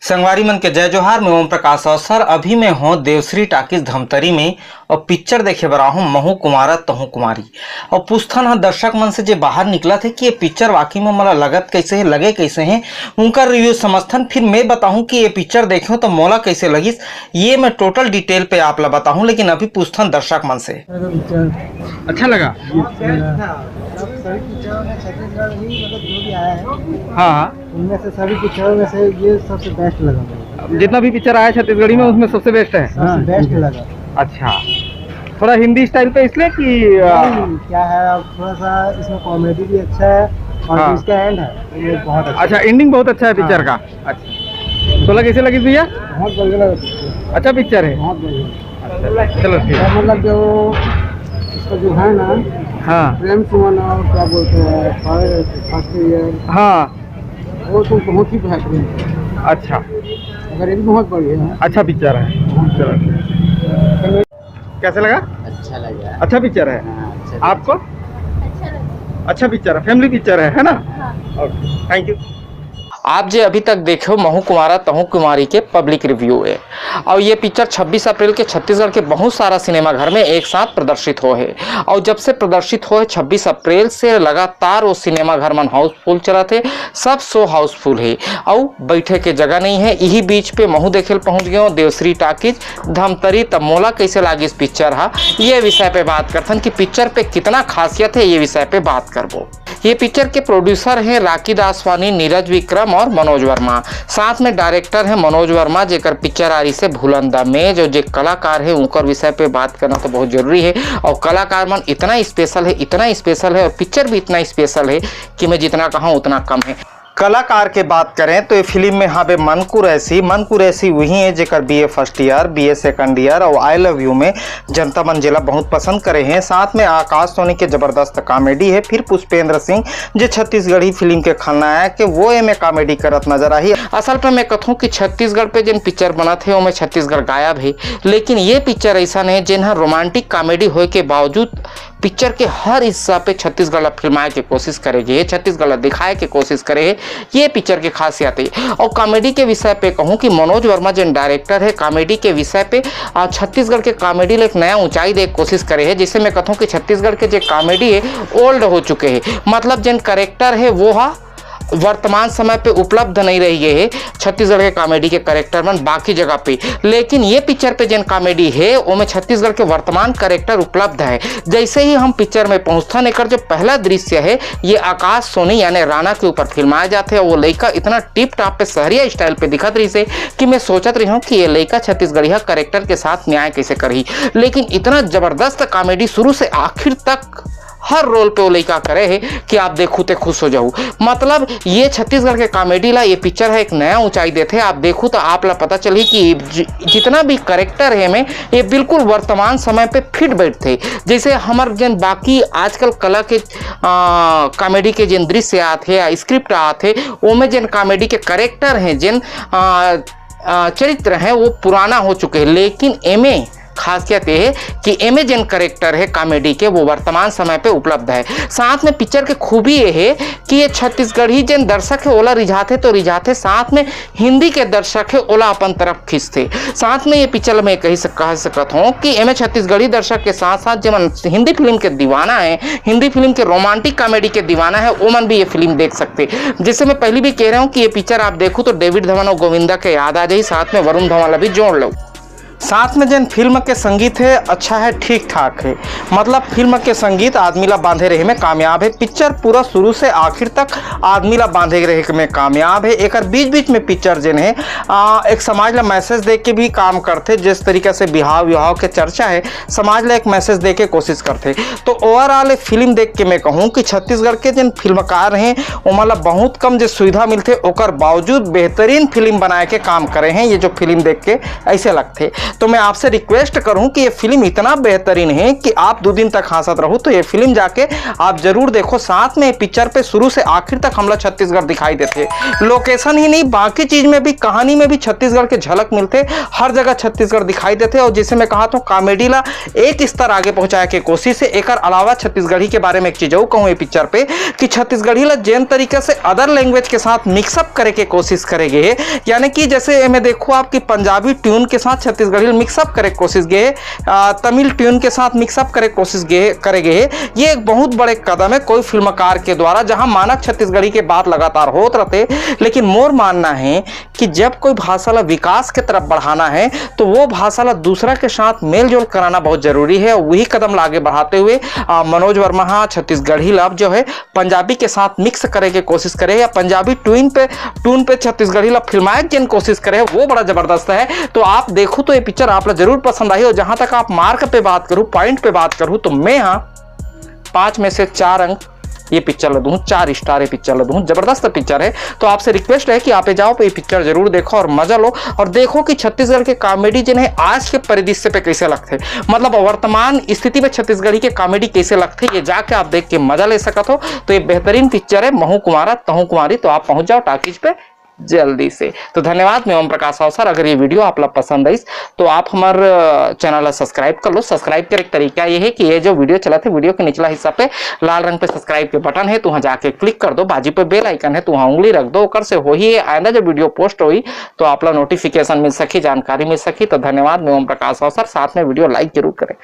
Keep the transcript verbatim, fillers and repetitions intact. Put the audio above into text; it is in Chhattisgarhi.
संगवारी मन के जय जोहार। मैं ओम प्रकाश अवसर। अभी मैं हों देवश्री टाकीज धमतरी में और पिक्चर देखे बर आहूं महू कुमारा तहू कुमारी। और पूछथन हा दर्शक मन से जे बाहर निकलत हे कि ये पिक्चर वाकई में मोला लगत कैसे हे, लगे कैसे हे, उनका रिव्यू समझथन। फिर मैं बताहूं कि ये पिक्चर देखे हों तो मोला कैसे लगिस, ये मैं टोटल डिटेल पे आप ला बताहूं। लेकिन अभी पूछथन दर्शक मन से। पिक्चर अच्छा लगा? ये पिक्चर, सब सभी पिक्चरों में छत्तीसगढ़ ही, मतलब, जो भी आया है, हाँ, हाँ। उनमें से, सभी पिक्चरों में से ये सबसे बेस्ट लगा मुझे। जितना भी पिक्चर आया छत्तीसगढ़ी में, हाँ। उसमें सबसे बेस्ट है? सबसे हाँ, बेस्ट लगा। अच्छा, थोड़ा हिंदी स्टाइल पे इसलिए कि, आ, नहीं, क्या है, अब थोड़ा सा इसमें कॉमेडी भी अच्छा है और हाँ। जो इसका एंड है, ये बहुत अच्छा अच्छा, है। एंडिंग बहुत अच्छा है पिक्चर हाँ। का। अच्छा, तो लगे, कैसे लगी भैया? बहुत बढ़िया लगा पिक्चर। अच्छा पिक्चर है? बहुत बढ़िया। अच्छा, चलो ठीक। और मतलब जो इसका जो है ना, हाँ। प्रेम सुमन और क्या बोलते हैं, फर्स्ट ईयर, हाँ। वो तो बहुत ही बेहतरीन है। अच्छा। अगर ये भी बहुत बढ़िया है। अच्छा पिक्चर है। चलो ठीक। कैसे लगा? अच्छा लगा। अच्छा पिक्चर है। हाँ, अच्छा आपको? पिक्चर। अच्छा पिक्चर है, फैमिली पिक्चर है, है ना? हाँ। ओके, थैंक यू। आप जे अभी तक देखे हो महू कुमारा तहू कुमारी के पब्लिक रिव्यू है, और ये पिक्चर छब्बीस अप्रैल के छत्तीसगढ़ के बहुत सारा सिनेमाघर में एक साथ प्रदर्शित हो है। और जब से प्रदर्शित हो है, छब्बीस अप्रैल से लगातार वो सिनेमाघर मन हाउसफुल चलत हे, सब शो हाउसफुल हे, और बैठे के जगह नहीं है। यही बीच पे महू देखे ल पहुंच गए हो देवश्री टाकीज धमतरी। तब मोला कैसे लागिस पिक्चर हा, ये विषय पे बात करथन कि पिक्चर पे कितना खासियत है, ये विषय पे बात करबो। ये पिक्चर के प्रोड्यूसर हैं राखी दासवानी, नीरज विक्रम और मनोज वर्मा। साथ में डायरेक्टर हैं मनोज वर्मा, जेकर पिक्चर आ रही से भूलन द मेज, और जे कलाकार है उनकर विषय पे बात करना तो बहुत जरूरी है। और कलाकार मन इतना स्पेशल है, इतना स्पेशल है, और पिक्चर भी इतना स्पेशल है कि मैं जितना कहूँ उतना कम है। कलाकार के बात करें तो ये फिल्म में हाबे मन कुरैशी। मन कुरैशी वही है जेकर BA first year, BA second year और आई लव यू में जनता मन जेला बहुत पसंद करे हैं। साथ में आकाश सोनी के जबरदस्त कॉमेडी है। फिर पुष्पेंद्र सिंह जे छत्तीसगढ़ी फिल्म के खलनायक है, वो एमे कॉमेडी करत नजर आही। असल पे मैं कथूं कि छत्तीसगढ़ पे जिन पिक्चर बनत है ओमे छत्तीसगढ़ गायब है, लेकिन ये पिक्चर ऐसा है जिन हा रोमांटिक कॉमेडी होए के बावजूद पिक्चर के हर हिस्सा पे छत्तीसगढ़ ला फिल्माए के कोशिश करे गे हे, छत्तीसगढ़ ला दिखाए के कोशिश करे हे। ये पिक्चर के खासियत है। और कॉमेडी के विषय पे कहूँ कि मनोज वर्मा जिन डायरेक्टर है, कॉमेडी के विषय पे, आ, छत्तीसगढ़ के कॉमेडी ला एक नया ऊंचाई दे के कोशिश करे हे। जैसे मैं कथूँ कि छत्तीसगढ़ के जे कॉमेडी है, ओल्ड हो चुके हैं, मतलब जिन करेक्टर है वो हा वर्तमान समय पे उपलब्ध नहीं रह गए है छत्तीसगढ़ के कॉमेडी के करेक्टर मन बाकी जगह पे। लेकिन ये पिक्चर पे जिन कॉमेडी है ओमे छत्तीसगढ़ के वर्तमान करेक्टर उपलब्ध है। जैसे ही हम पिक्चर में पहुंचथन, एकर जो पहला दृश्य है, ये आकाश सोनी यानी राणा के ऊपर फिल्माया जाते हैं। वो लइका इतना टिप टॉप पे शहरिया स्टाइल पे दिखत रही से कि मैं सोचत रही हूँ कि ये लइका छत्तीसगढ़िया करेक्टर के साथ न्याय कैसे करही। लेकिन इतना जबरदस्त कॉमेडी शुरू से आखिर तक हर रोल पे वो लइका करे है कि आप देखू ते खुश हो जाऊ। मतलब ये छत्तीसगढ़ के कॉमेडी ला ये पिक्चर है एक नया ऊंचाई देथे। आप देखू तो आप ला पता चलही कि जि-, जितना भी करेक्टर है में, ये बिल्कुल वर्तमान समय पे फिट बैठथे। जैसे हमर जन बाकी आजकल कला के, आ, कॉमेडी के जिन दृश्य आत है या स्क्रिप्ट आत है, ओमे जिन कॉमेडी के करेक्टर हैं, जिन, आ, आ, चरित्र हैं, वो पुराना हो चुके हैं, लेकिन एमे खासियत ये है कि एमे जिन करेक्टर है कॉमेडी के, वो वर्तमान समय पे उपलब्ध है। साथ में पिक्चर के खूबी ये है कि ये छत्तीसगढ़ी जिन दर्शक है ओला रिझाथे तो रिझाथे, साथ में हिंदी के दर्शक है ओला अपन तरफ खींचथे। साथ में ये पिक्चर में कही सक-, कह सकत हूँ कि एमे छत्तीसगढ़ी दर्शक के साथ साथ जेमन हिंदी फिल्म के दीवाना है, हिंदी फिल्म के रोमांटिक कॉमेडी के दीवाना है, ओमन भी ये फिल्म देख सकते। जैसे मैं पहले भी कह रहा हूँ कि ये पिक्चर आप देखो तो डेविड धवन और गोविंदा के याद आ जाही, साथ में वरुण धवन ला भी जोड़ लो। साथ में जेन फिल्म के संगीत है, अच्छा है, ठीक ठाक है। मतलब फिल्म के संगीत आदमी ला बांधे रहे में कामयाब है। पिक्चर पूरा शुरू से आखिर तक आदमी ला बांधे रहे में कामयाब है। एकर बीच बीच में पिक्चर जेन है, आ, एक समाज ला मैसेज दे के भी काम करथे। जिस तरीका से बिहाव विहाव के चर्चा है, समाज ला एक मैसेज दे के कोशिश करथे। तो ओवरऑल ये फिल्म देख के मैं कहूँ कि छत्तीसगढ़ के जेन फिल्मकार हैं, ओमन ला बहुत कम जे सुविधा मिलथे, ओकर बावजूद बेहतरीन फिल्म बनाए के काम करे हैं। ये जो फिल्म देख के ऐसे लगथे। तो मैं आपसे रिक्वेस्ट करूं कि ये फिल्म इतना बेहतरीन है कि आप दो दिन तक हंसत रहो, तो ये फिल्म जाके आप जरूर देखो। साथ में पिक्चर पे शुरू से आखिर तक हमला छत्तीसगढ़ दिखाई देथे। लोकेशन ही नहीं, बाकी चीज में भी, कहानी में भी छत्तीसगढ़ के झलक मिलथे। हर जगह छत्तीसगढ़ दिखाई देथे। और जैसे मैं कहा तो कॉमेडी ला एक स्तर आगे पहुंचाए के कोशिश है। एकर अलावा छत्तीसगढ़ी के बारे में एक चीज और कहूँ ये पिक्चर पे कि छत्तीसगढ़ी ला जेन तरीका से अदर लैंग्वेज के साथ मिक्सअप करे के कोशिश करे गए है, यानी कि जैसे मैं देखो आपकी पंजाबी ट्यून के साथ छत्तीसगढ़ी मिक्सअप करे कोशिश गए है, तमिल ट्यून के साथ मिक्सअप करे कोशिश गए करे गए है। ये एक बहुत बड़े कदम है कोई फिल्मकार के द्वारा, जहां मानक छत्तीसगढ़ी के बात लगातार होत रहते। लेकिन मोर मानना है कि जब कोई भाषा ला विकास के तरफ बढ़ाना है तो वो भाषा ला दूसरा के साथ मेलजोल कराना बहुत जरूरी है। वही कदम ला आगे बढ़ाते हुए आ, मनोज वर्मा हा छत्तीसगढ़ी ला जो है पंजाबी के साथ मिक्स करे के कोशिश करे या पंजाबी ट्यून पे ट्यून पे छत्तीसगढ़ी ला फिल्माए के जेन कोशिश करे, वो बड़ा जबरदस्त है। तो आप देखो तो ये पिक्चर आप ला जरूर पसंद आई। और जहां तक आप मार्क पे बात करूँ, पॉइंट पे बात करूँ, तो मैं हाँ पाँच में से चार अंक ये पिक्चर ला दूँ, चार स्टार ये पिक्चर ला दूँ। जबरदस्त पिक्चर है। तो आपसे रिक्वेस्ट है कि आप ये जाओ, ये पिक्चर जरूर देखो और मजा लो, और देखो कि छत्तीसगढ़ के कॉमेडी जेन है आज के परिदृश्य पे कैसे लगथे, मतलब वर्तमान स्थिति में छत्तीसगढ़ी के कॉमेडी कैसे लगथे, ये जाके आप देख के मजा ले सकत हो। तो ये बेहतरीन पिक्चर है महू कुंवारा तहू कुंवारी। तो आप पहुंच जाओ टॉकीज पे जल्दी से। तो धन्यवाद, मैं ओम प्रकाश अवसर। अगर ये वीडियो आप ला पसंद आइस तो आप हमार चैनल ला सब्सक्राइब कर लो। सब्सक्राइब करे के तरीका ये है कि ये जो वीडियो चलत है, वीडियो के निचला हिस्सा पे लाल रंग पे सब्सक्राइब के बटन है, तो वहाँ जाके क्लिक कर दो। बाजू पे बेल आइकन है, तो वहाँ उंगली रख दो। ओकर से होही आइंदा जब वीडियो पोस्ट होही तो आप ला नोटिफिकेशन मिल सकी, जानकारी मिल सकी। तो धन्यवाद, मैं ओम प्रकाश अवसर। साथ में वीडियो लाइक जरूर करें।